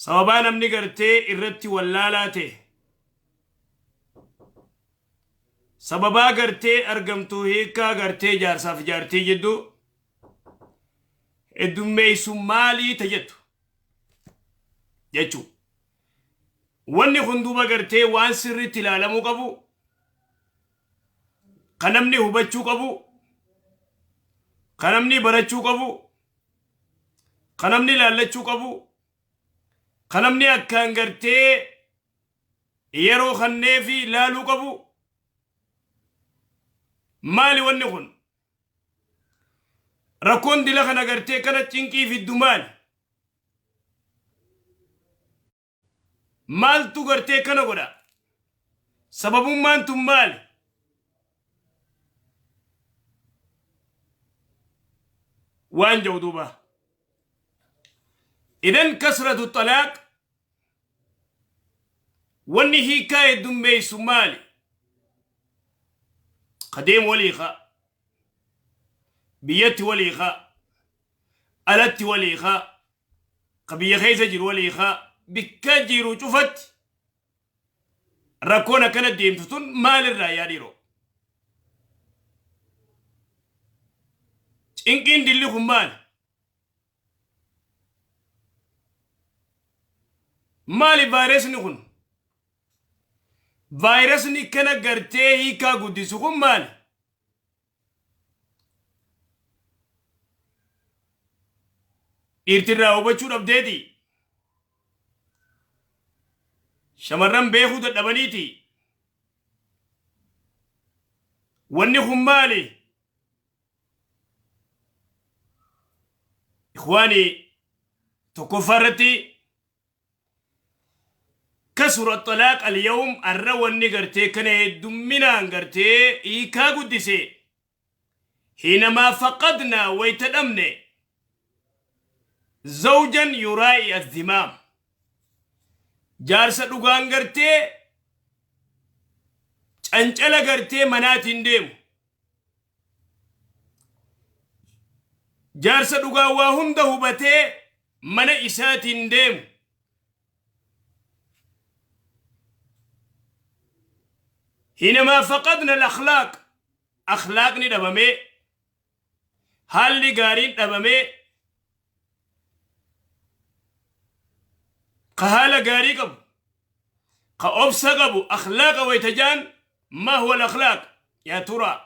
Sababaa namni gartee irratti wallaalaa ta'e. Sababaa gartee argamtu hiikkaa gartee jaarsaaf jaartii jidduu heddummeessu maalii ta jettu jechuu. Wanni kun duuba gartee waan sirriitti ilaalamuu qabu, ka namni hubachuu qabu, ka namni barachuu qabu, ka namni ilaallachuu qabu, ka namni akkaan gartee yeroo kanneefi ilaaluu qabu maali wanni kun? Rakkoon dila kana gartee kana cinqii fiddu maali? Maaltu gartee kana godha? Sababummaan tun maali? Waan jedhu duuba. Idan kasratu xalaaq wanni hiikaa heddummeessu maali? Ka deemu walii kaa. Biyyatti walii kaa. Alatti walii kaa. Ka biyya keessa jiru walii kaa. Bikka jiru cufatti rakkoon akkana deemtu tun maalirraa yaa dhiiroo? Cinqiin dilli kun maali? Maali vaayirasni kun? Vaayirasni kana gartee hiikaa guddisu kun maali? Dhiirtirraa hubachuu dhabdeeti. Shamarran beekuu dadhabaniiti. Wanni kun maali? Ikhwaanii tokkoffaa irratti kasura xalaaq alyawm arra wanni gartee kana heddumminaan gartee hiikaa guddise hiinamaa faqadnaa wayta dhabne zawjan yuraa'i azzimaam jaarsa dhugaan gartee cancala gartee manaatiin deemu Jaarsa dhugaa waa hunda hubatee mana isaatiin deemu. Hinamaa faqadna al-akhlaaq akhlaaqni dhabamee haalli gaariin dhabamee ka haala gaarii qabu ka obsa qabu akhlaaqa wayta jaan maa huwa al-akhlaaq yaa turaa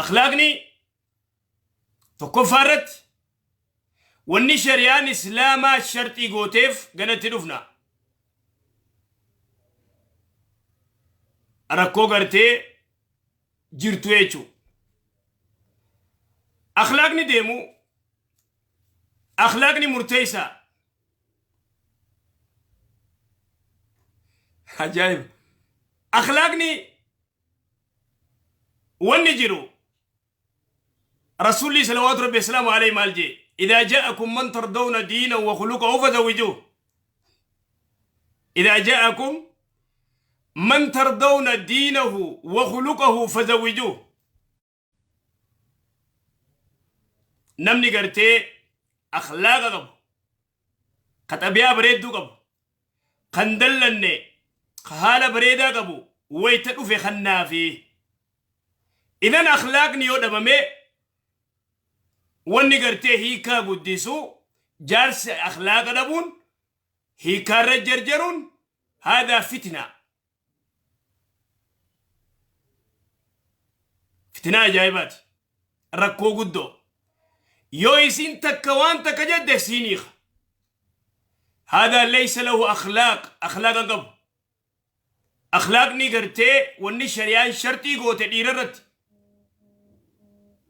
akhlaaqni tokkoffaa irratti wanni shari'aan islaamaa sharxii gooteef ganatti dhufna rakkoo gartee jirtu jechuu akhlaaqni deemu akhlaaqni murteessaa ajaa'iba akhlaaqni wanni jiru rasuulli salawaatu rabbi wasalaamu alayhi maal jee idaa ja'akum man tardawna diinan wa khuluqahu fazawwijuuh idaa ja'akum man tardawna diinahu wa khuluqahu fazawwijuuh Namni gartee akhlaaqa qabu, ka xabiyaa bareedduu qabu, kan dallanne, ka haala bareedaa qabu wayta dhufe kannaafi. Idan akhlaaqni yoo dhabame wanni gartee hiikaa guddisu jaarsi akhlaaqa dhabuun hiikaarra jarjaruun haadaa fitnaa. Fitinaa ajaa'ibaati. Rakkoo guddoo. Yoo isiin takka waan takka jette siin hiika. Haadaa laysa lahu akhlaaq. Akhlaaqa hin qabu. Akhlaaqni gartee wanni shari'aan sharxii goote dhiira irratti.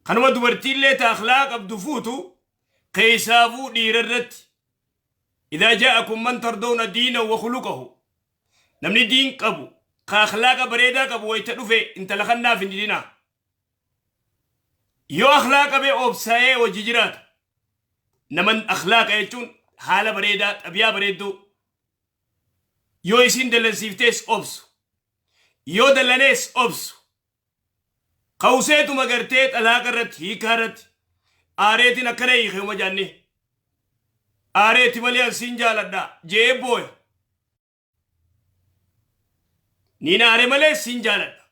Kanuma dubartiillee ta akhlaaqa qabdu fuutu keessaafuu dhiira irratti. Idaa jaa'akum man tardawna diinan wa khuluqahu. Namni diin qabu, ka akhlaaqa bareedaa qabu wayta dhufe intala kannaaf hin didinaa. Yoo akhlaaqa bee obsaa'ee wajji jiraata. Naman akhlaaqa jechuun haala bareedaa, xabiyaa bareedduu. Yoo isiin dallansiiftees obsu. Yoo dallanees obsu. Kawuseetuma gartee xalaaqa irratti, hiikaa irratti aareetiin akkana hiike uma jaanni. Aareeti malee an siin jaaladha je'ee booya. Niin aare malee siin jaaladha.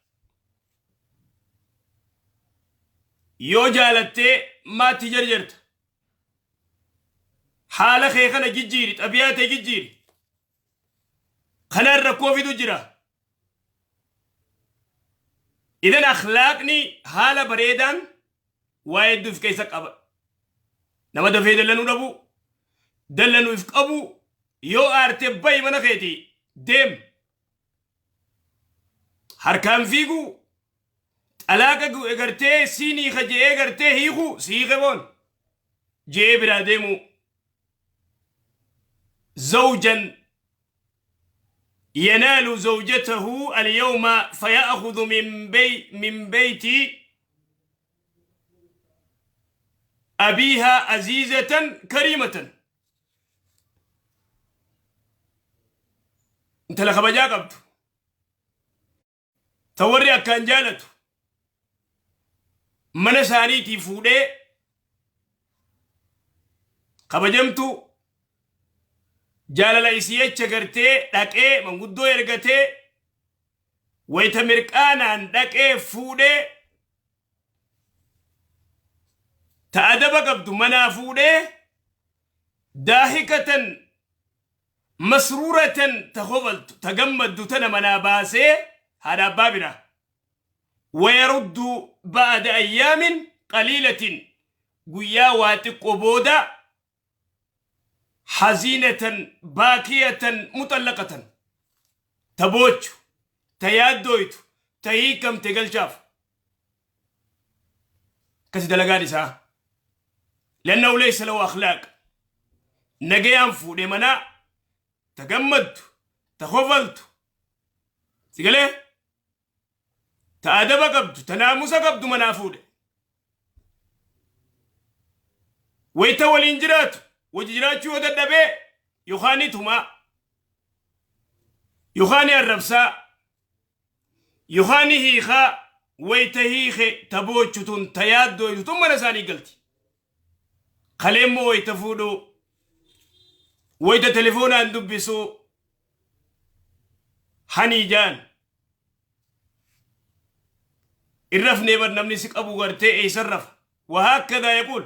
Yoo jaalattee maatti jarjarta. Haala kee kana jijjiiri, xabiyaa tee jijjiiri. Kanaan rakkoo fidu jira. Idan akhlaaqni haala bareedaan waa hedduu of keessa qaba. Nama dafee dallanuu dhabu, dallanuu if qabu, yoo aarte bahi mana keetii deem. Harkaan fiiguu, xalaaqa gartee siin hiika je'ee gartee hiikuu si hiike boon je'ee biraa deemuu. Zawjan ينال زوجته اليوم فيأخذ من بيت أبيها عزيزة كريمة intala kabajaa qabdu ta warri akkaan jaalatu mana isaaniitii fuudhee kabajamtu jaalala isii jecha gartee dhaqee manguddoo ergatee wayita mirqaanaan dhaqee fuudhee ta adaba qabdu manaa fuudhee daahikatan masruuratan ta kofaltu ta gammaddu tana manaa baasee haadha abbaa biraa wayaruddu ba'da ayyaamin qaliilatin guyyaa waa xiqqoo booda haziinatan baakiyatan muxallaqatan ta boochu ta yaaddooytu ta hiikamte galchaaf akkasi dalagaan isaa liannahu laysa lahu akhlaaq nagayaan fuudhe manaa ta gammaddu ta kofaltu si galee ta adaba qabdu ta naamusa qabdu manaa fuudhe wayta waliin jiraatu wajji jiraachuu yoo dadhabee yookaan ni tumaa yookaan ni arrabsaa yookaan ni hiikaa wayta hiike ta boochu tun ta yaaddooytu tun mana isaanii galti kaleemmoo wayta fuudhuu wayta telefoonaan dubbisuu hanii jaan hin rafnee bar namni si qabu gartee eeysan rafa wahaakkadaa yaquul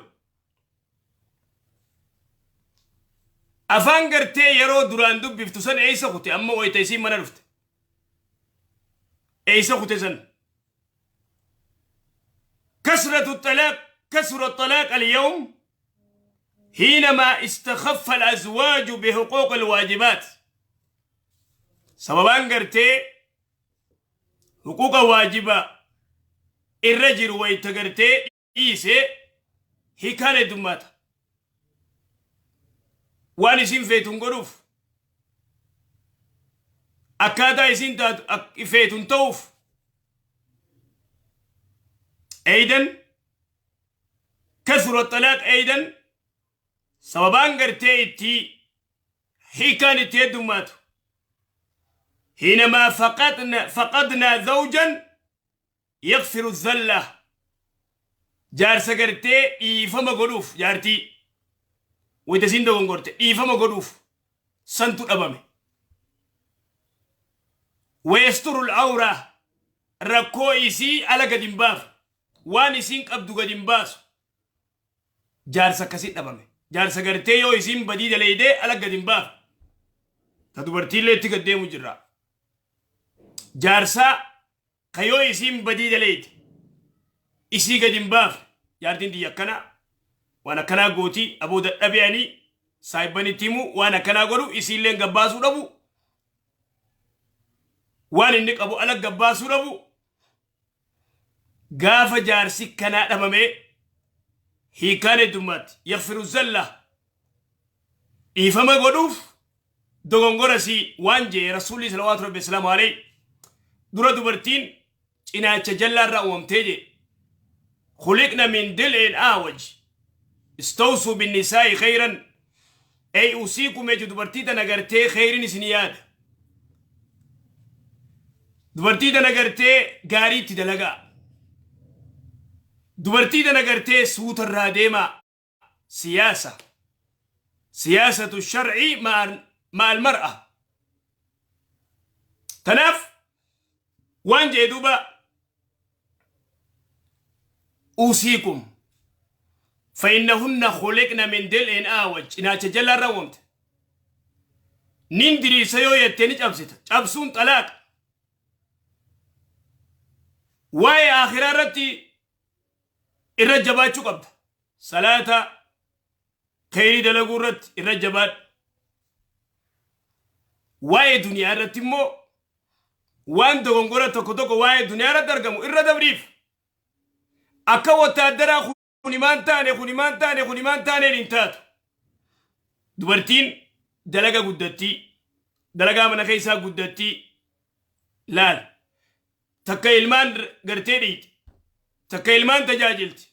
afaan gartee yeroo duraan dubbiftu san eeysa kute amma wayta isiin mana dhufte eeysa kute san كسرة الطلاق كسر الطلاق اليوم حينما استخف الأزواج بحقوق الواجبات sababaan gartee huquuqa waajiba irra jiru wayta gartee dhiise hiikaan heddummaata. Waan isin feetu hin godhuuf akkaataa isin taatu feetu hin ta'uuf eeydan kasura xalaaq eeydan sababaan gartee itti hiikaan itti heddummaatu hiinamaa faqadnaa zawjan yaghfiru zalla jaarsa gartee dhiifama godhuuf jaartii wayita isiin dogongorte dhiifama godhuuf santu dhabame wayasturu al-awraa rakkoo isii ala gad hin baafne waan isiin qabdu gad hin baasu Jaarsa akkasii dhabame. Jaarsa gartee yoo isiin badii daleeydee ala gad hin baafne. Ta dubartiillee itti gad deemu jirra. Jaarsa ka yoo isiin badii daleeyde isii gad hin baafne. Jaartiin tiyya akkana waan akkanaa gootii aboo dadhabee ani saahibbanitti himu waan akkanaa godhu isiilleen gad baasuu dhabu waan inni qabu ala gad baasuu dhabu Gaafa jaarsi kanaa dhabame hiikaan heddummaatti. Yaghfiru zalla dhiifama godhuuf dogongora isii waan jee Rasuulli salawaatu rabbi salaamu alayhi dura dubartiin cinaacha jallaa irraa uumamtee jee khuliqna min dil'in aawaj istawsuu binnisaa'i khayran ey usiikum jechu dubartii tana gartee khayrin isin yaada Dubartii tana gartee gaariitti dalagaa. Dubartii tana gartee suuta irraa deemaa. Siyaasa. Siyaasatu shar'ii ma'al mar'a. Tanaaf waan jee duuba usiikum fa'innahunna khuliqna min dil'in aawaj cinaacha jallaarra uumamte. Nin diriirsa yoo jettee ni cabsita. Cabsuun xalaaqa. Waa'ee akhiraa irratti irra jabaachuu qabda. Salaata kheyrii dalaguu irratti irra jabaadhu. Waa'ee duniyaa irratti immoo waan dogongora tokko tokko waa'ee duniyaa irratti argamu irra dabriif. Akka wotaaddaraa kuni maan taane kuni maan taane kuni maan taaneen hin taatu. Dubartiin dalaga guddattii dalagaa mana keessaa guddattii laal takka ilmaan gartee dhiiti takka ilmaan tajaajilti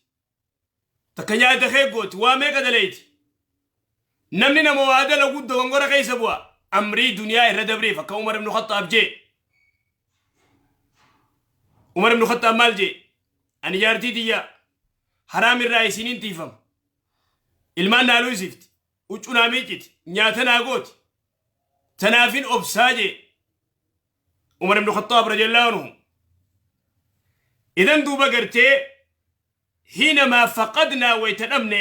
takka nyaata kee gooti waa meeqa dalayti namni nama waa dalagu dogongora keessa bu'a amrii duniyaa irra dabreef akka Umar ibn Khattaab jee. Umar ibn Khattaab maal jee? Ani jaartii tiyya haraam irraa isiniin tiifama. Ilmaan naa luysifti, huccuu naa miicciti, nyaata naa gooti. Tanaafin obsaa jee. Umar ibn Khattaab radiyallahu anhu. Idan duuba gartee hiinamaa faqadnaa wayta dhabne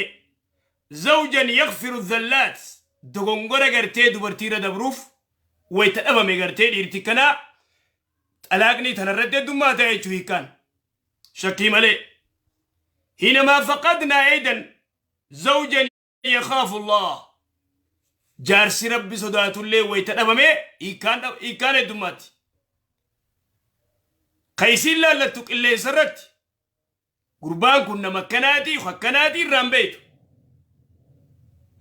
zawjan yaghfiru dhallaat dogongora gartee dubartii irra dabruuf wayta dhabame gartee dhiirti kanaa xalaaqni tanarratti heddummaa ta'e jechuu hiikkaan shakkii malee hiinamaa faqadnaa aydan zawjan yakhaafu Allah jaarsi rabbi sodaatullee wayta dhabame hiikkaan heddummaatti ka isiin laallattu qilleensa irratti gurbaan kun nama akkanaatii akkanaatii irraan beeytu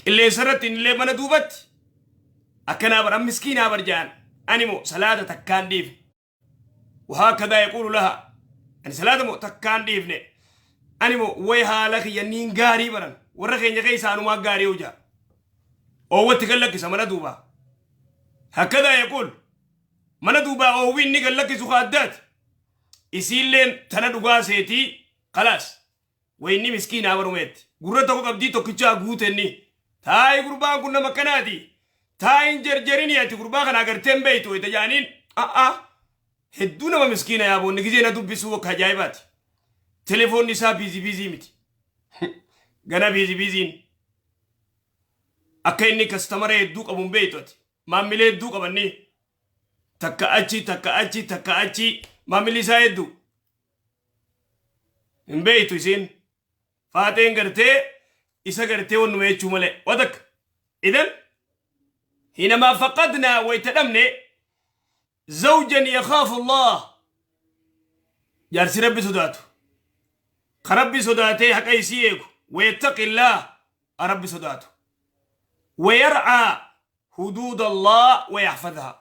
qilleensa irratti innillee mana duubatti akkanaa bar an miskiinaa bar ja'an ani moo salaata takkaan dhiifne wahaakadaa yaquulu laha ani salaata moo takkaan dhiifne ani moo way haala kiyya niin gaarii baran warra keenya keessa anumaa gaarii hojaa oowwatti gad lakkisa mana duubaa hakkadaa yaquul mana duubaa oowwi inni gad lakkisu ka addaati isiilleen tana dhugaa seetii kalaas wayinni miskiinaa barumeetti gurra tokko qabdii tokkichaa guutenni taayi gurbaan kun nama akkanaati taayin jarjarini ati gurbaa kana agartee hin beeytu wayita jaaniin a'a hedduu nama miskiina yaaboonni gizee na dubbisuu akka ajaa'ibaati telefoonni isaa busy busy miti gana busy busyn akka inni customer hedduu qabu hin beeytu ati maamilee hedduu qabanni takka achi takka achi takka achi maamilli isaa hedduu hin beeytu isiin faaxeen gartee isa gartee wannuma jechuu malee wa takka idan hinamaa faqadnaa wayta dhabne zawjan yakhaafu Allah jaarsi rabbi sodaatu ka rabbi sodaatee haqa isii eegu wayattaqi illaah rabbi sodaatu wayarcaa huduud Allah wayaxfadhaa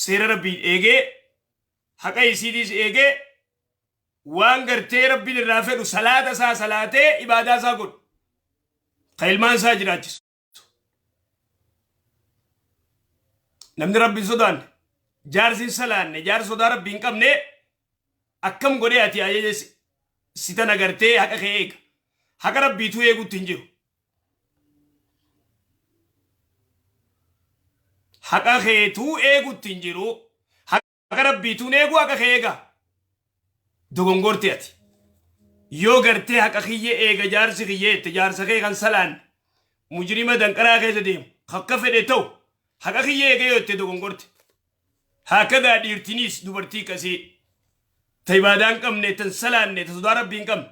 seera rabbii eegee haqa isiitiis eegee waan gartee rabbiin irraa fedhu salaata isaa salaatee ibaadaa isaa godhu ka ilmaan isaa jiraachisu namni rabbi hin sodaanne jaarsi hin salaanne jaarsi sodaa rabbi hin qabne akkam godhee ati ajaja si tana gartee haqa kee eega haqa rabbiituu eegutti hin jiru haqa keetuu eegutti hin jiru haqa rabbiituun eeguu haqa kee eega dogongorte ati yoo gartee haqa kiyya eega jaarsi kiyya jette jaarsa kee kan salaanne mujrima danqaraa keessa deemu akka fedhe ta'u haqa kiyya eega yoo jette dogongorte haakadaa dhiirtiniis dubartii qasii ta ibaadaa hin qabne tan salaanne ta sodaa rabbii hin qabne.